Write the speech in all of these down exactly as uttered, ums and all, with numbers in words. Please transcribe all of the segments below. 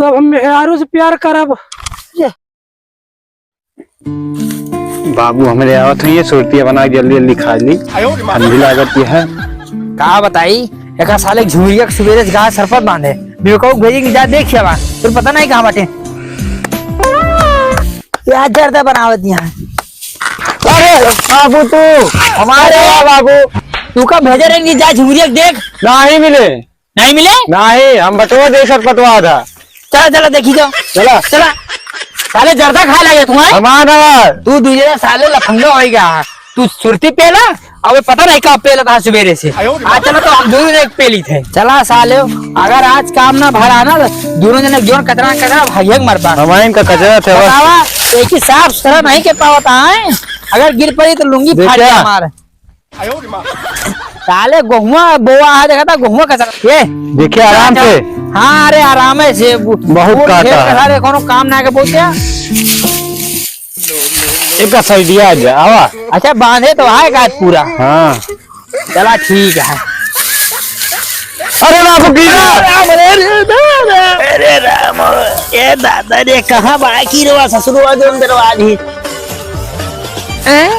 तो हम मेहरारू से प्यार करब। ये बाबू हमरे आवत हैं, ये सुरतिया बना के जल्दी जल्दी खा ली, ठंडी लागत है। का बताई, एका साले झुमरिया के सुबेरे से गाय सरपत बांधे, बेवकूफ भेजी कि जा देख आवा, तोर पता नहीं कहाँ बाटे। या जर्दा बनावत यहाँ। अरे बाबू तू, हमारे यहाँ बाबू। तू का भेजे रहे कि जा झुमरिया के देख। नहीं मिले। नहीं मिले? नहीं, हम बटवा दे सर पटवा था। चला, चला, देखी जाओ। चला। चला। साले जर्दा खाए लगे तू, हैं? हमारा। तू दूसरे साले लफंगा होइगा। तू सुरती पेला, अबे पता नहीं कब पेला था सुबेरे से। आज चलो तो हम दोनों ने एक पेली थे। चला साले, अगर आज काम ना भरा ना, तो दोनों जने जोन कचरा कचरा भागियक मरता। हमारे इनका कचरा थे बस। बतावा, एक ही साफ सुथरा नहीं के पावता है। अगर गिर पड़ी तो लुंगी फाट देखा? जाए हमार। साले गोहुआ बोआ है, देखा था गोहुआ का साला। ये देखिए, आराम से। हाँ, अरे, आराम से। बहुत काटा है। सारे कोनो काम ना के बोलते हैं। एक का सही दिया जा, आवा। अच्छा, बांधे तो है गाछ पूरा। हाँ। चला, ठीक है। अरे बाबू, गिरा। अरे राम, अरे, अरे, अरे राम, ए दादा रे, कहाँ बा की रे ससुरवा जोन दरवाज ही? हैं?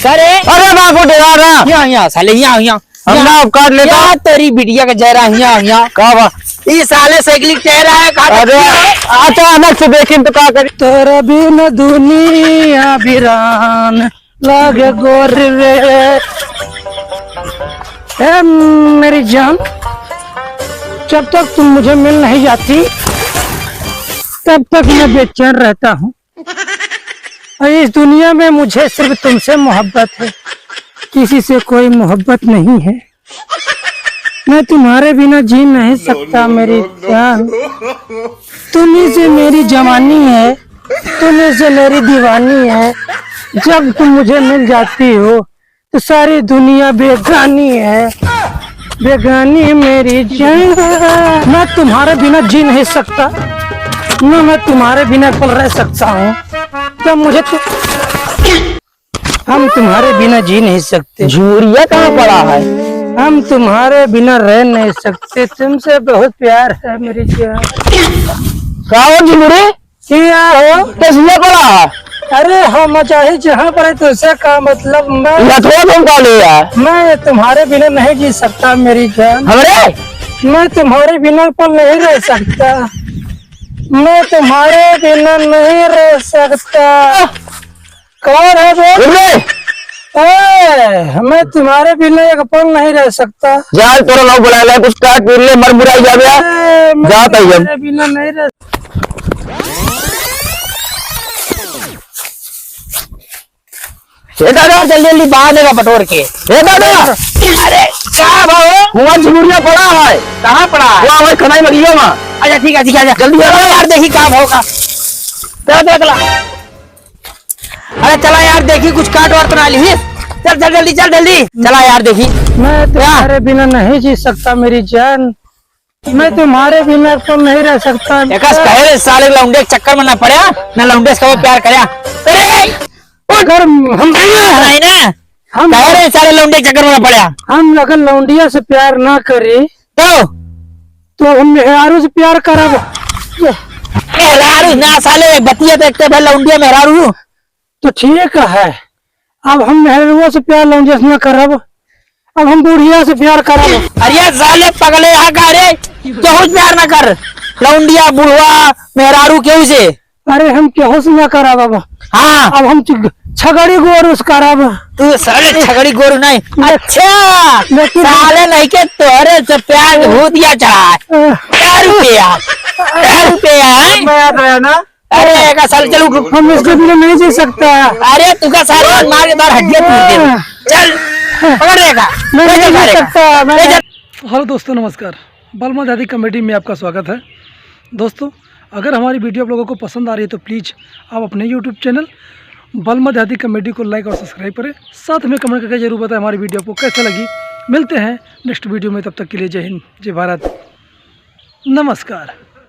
करे? अरे बाबू, डरा ना। यहाँ, यहाँ, साले, यहाँ, यहाँ। हम यहाँ। ना काट लेता। यहाँ तेरी बिटिया का जरा, यहाँ, यहाँ। का बा? ई साले साइकिल कह रहा है, काट अरे, दिया। अचानक से देखिन तो का करी? तोरा बिन दुनिया बिरान लागे गोर रे। ए मेरी जान, जब तक तुम मुझे मिल नहीं जाती, तब तक मैं बेचैन रहता हूँ। और इस दुनिया में मुझे सिर्फ तुमसे मोहब्बत है, किसी से कोई मोहब्बत नहीं है। मैं तुम्हारे बिना जी नहीं सकता मेरी जान। तुम ही से मेरी जवानी है, तुम ही से मेरी दीवानी है। जब तुम मुझे मिल जाती हो तो सारी दुनिया बेगानी है, बेगानी मेरी जान। मैं तुम्हारे बिना जी नहीं सकता, ना मैं तुम्हारे बिना पल रह सकता हूँ। जब मुझे तु-, हम तुम्हारे बिना जी नहीं सकते। झुमरिया कहाँ पड़ा है? हम तुम्हारे बिना रह नहीं सकते, तुमसे बहुत प्यार है मेरी जान। का हो झुमरी? क्या हो? कैसे पड़ा? अरे हम चाहे जहाँ पर है, तुझसे का मतलब? मैं लठवा तुम का ले यार? मैं तुम्हारे बिना नहीं जी सकता मेरी जान। हमरे? मैं तुम्हारे बिना पल नहीं रह सकता, मैं तुम्हारे बिना नहीं रह सकता। कौन है बे? उठ बे। ए, मैं तुम्हारे बिना एक पल नहीं रह सकता। जा, तोरा लोग बुला ले, कुछ काट पीट ले, मर मुराई जा बे। ए, मैं जाता ही हम। तुम्हारे बिना नहीं रह ए दादा, जल्दी जल्दी बांध देगा बटोर के। ए दादा, अरे, का भाव? हुआ झुमरिया पड़ा है। कहाँ पड़ा है? हुआ हमारे खनाई में गिरा हुआ। अच्छा, ठीक है, ठीक है, अच्छा। जल्दी आ। चलो यार, देखी का भाव का। चलो, चलो, चलो। अरे चला यार, देखी कुछ काट वाट तो ना ली। चल, चल, जल्दी, चल, जल्दी। चला यार, देखी। मैं क्या? तुम्हारे बिना नहीं जी सकता मेरी जान। मैं तुम्हारे बिना तो नहीं रह सकता। एकास कहे रे साले लौंडे के चक्कर में ना पड़ा, ना लौंडे से कबो प्यार करया। अरे, अगर हम नहीं ना, हम कहे रे साले लौंडे के चक्कर में ना पड़ा। हम अगर लौंडिया से प्यार ना करी, तो? तो हम मेहरारू से प्यार करब। मेहरारू ना साले, बतिया तो एक भाई लौंडिया मेहरारू। तो ठीक है, अब हम मेहरारू से प्यार लौंडिया से ना करब, अब हम बुढ़िया से प्यार करब। अरे साले पगले यहाँ का रे, केहू से प्यार ना कर, लौंडिया, बुढ़वा, मेहरारू केहू से। अरे हम केहू से ना करब अब। हाँ। अब हम च-, छगड़ी गोरू से करब। तू साले छगड़ी गोरू नहीं। अच्छा, लेकिन साले नहीं के तोरे से प्यार हो दिया जाए। अ, क्या रुपया? क्या रुपया है? मैं याद आया ना। अरे, एक साल चलो, रुक। हम इसके बिना नहीं जी सकता। अरे, तू का सारे मार के बाहर हड्डियाँ तोड़ दे। चल, पकड़ लेगा। मैं ले नहीं चल जी मारेगा। सकता, मैं ले चल। हेलो दोस्तों, नमस्कार। बलमा देहाती कॉमेडी में आपका स्वागत है। दोस्तों, अगर हमारी वीडियो आप लोगों को पसंद आ रही है तो प्लीज आप अपने YouTube चैनल बलमा देहाती कॉमेडी को लाइक और सब्सक्राइब करें। साथ में कमेंट करके जरूर बताएं हमारी वीडियो आपको कैसे लगी। मिलते हैं नेक्स्ट वीडियो में, तब तक के लिए जय हिंद, जय भारत, नमस्कार।